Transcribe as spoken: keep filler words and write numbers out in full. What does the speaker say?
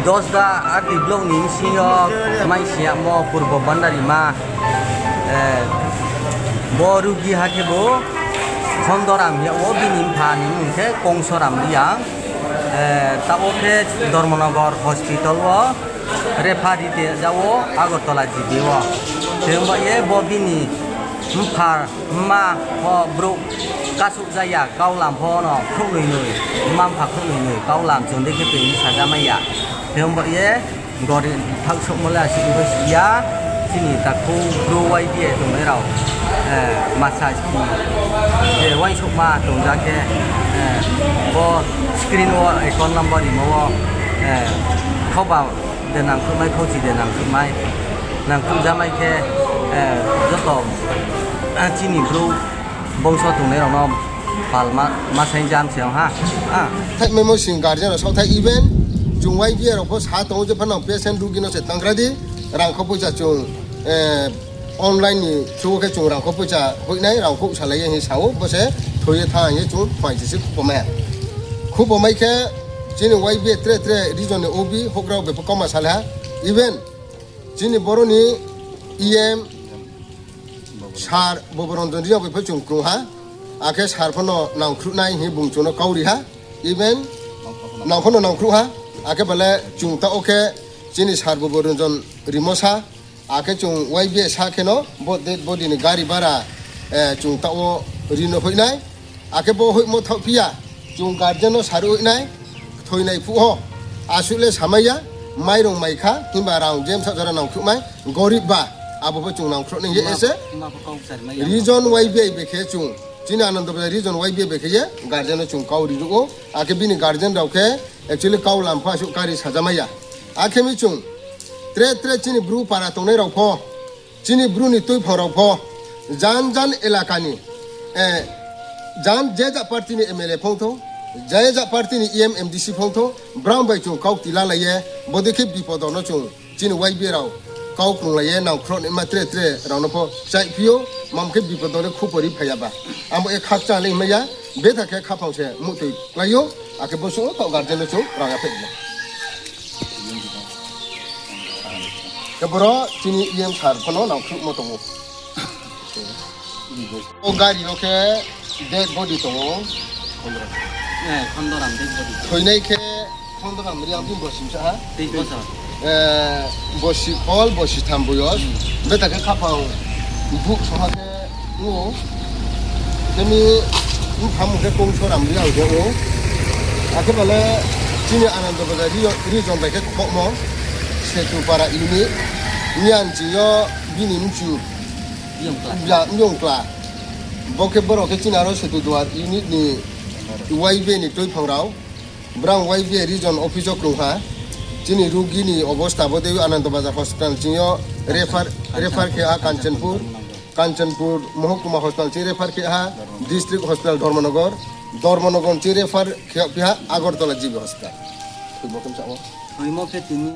Dosda R D block ni bsing yo maising yagmo Purbo Bandarima, eh, bo rugi ha khebu Khondoram hing yag wo, bini mpha ni mmung khe Kongsoram Reang. Eh, taoh wo khe Dharmanagar hospital wo refer ri te ja wo Agartala G B wo. Khe ong ba ye bo bini mpha mma pho brouh kasouh ja ya, kaulam pho no khrouhnoi noi, mma mpha khrouhnoi noi, kaulam chung dei khe tui sajamai ya. Khe ong ba ye gori thaoh souhmo le asuh bai si ya, chini takhu bru Y B A tongnai rao, eh, masa ski, je uaingsouhma tongja khe, eh, bo screen wo account number rimo wo, eh, khoba de nangkhruhmai, khouchi de nangkhruhmai, nangkhruhjamai khe, eh, joto, eh, chini bru bongso tongnai rao no pal ma, ma saing jam se ong ha. Ah. Thaihmaimo sing guardian rao saohthaih even chung Y B A rao pho sa tong ou je phano patient rugi no se tanggra di, rangkho poicha chung, eh, online ni through khe chung rangkho poicha hoihnai, rangkho salai ye hing sa ou, bo se thoi ye thanng ye chung phaing se se khupomai ha. Khupomai khe chini Y B A tre tre region ni O B houhgra rao bai pho kauma salai ha. Even chini boro ni E M sir Boboranjan Reang bai pho chung krung ha. Akhe sir pho no nangkhruh nai hing bung chung no kau ri ha. Even nang pho no nangkhruh ha. Akhe ba le chung taoh wo khe chini sir Boboranjan rimo sa. Akhe chung Y B A sa khe no bo dead body ni gari bara, eh, chung taoh wo ri no hoih nai. Akhe bo hoihmo thaohphi ya, chung guardian no saruh hoih nai, thoinai phuh wo. Asuh le samai ya, mairung mai kha, himba rang je bsa jora nangkhruhmai, gorib ba, abo pho chung nangkhruh nai ye ese. Region Y B A bai khe chung, chini Anando Bazar region Y B A bai khe ye, guardian no chung kau ri ruh ou, akhe bini guardian rao khe, actually kau lam pho asuh kari sajamai ya. Akhe mi chung, tre tre chini bru para tongnai rao pho, chini bru ni tuiphang rao pho, jan jan elaka ni, eh, jan je ja party ni M L A phongthou, je ja party ni E M, M D C phongthou, brang bai chung kau kti lalai ye, bodei khe bipod no chung, chini Y B A rao, kau krunglai ye, nangkhruh naima tre tre rao no pho, chaihphi ou, mam khe bipod no khupo ri phai ya ba. Abo ye khakchang le himai ya, betha khe khaphang se muhtoi klái ou, akhe bo suh taoh guardian no chung rang ya phai na. Khe boro chini E M sir pho no nangkhruhmo tong ou. O gari no khe dead body tong ou. Thoinai khe Khondoram Reang bini bosi msa ha. Eh, bosi khol, bosi tham boyos. Betha khe khaphang buh songha khe ou. Khe mi mpha mung khe Kongsoram Reang de ou. Akhe ba le chini Anando Bazar region bai khe khohmo Setupara unit. Miyan ching yo bini mchu ya, myongkla. Bo khe borao khe chini aro Setuduar unit ni Y B A ni tuiphang rao. Brang Y B A region office wo krung ha. Chini rugi ni obosta bo dei Anando Bazar hospital ching yo refer, refer khe ha Kanchanpur, Kanchanpur Mohokuma hospital ching refer khe ha, district hospital Dharmanagar, Dharmanagar ching refer khe phi ha Agartala G B hospital. Thoimo khe sa ou. Thoimo khe tini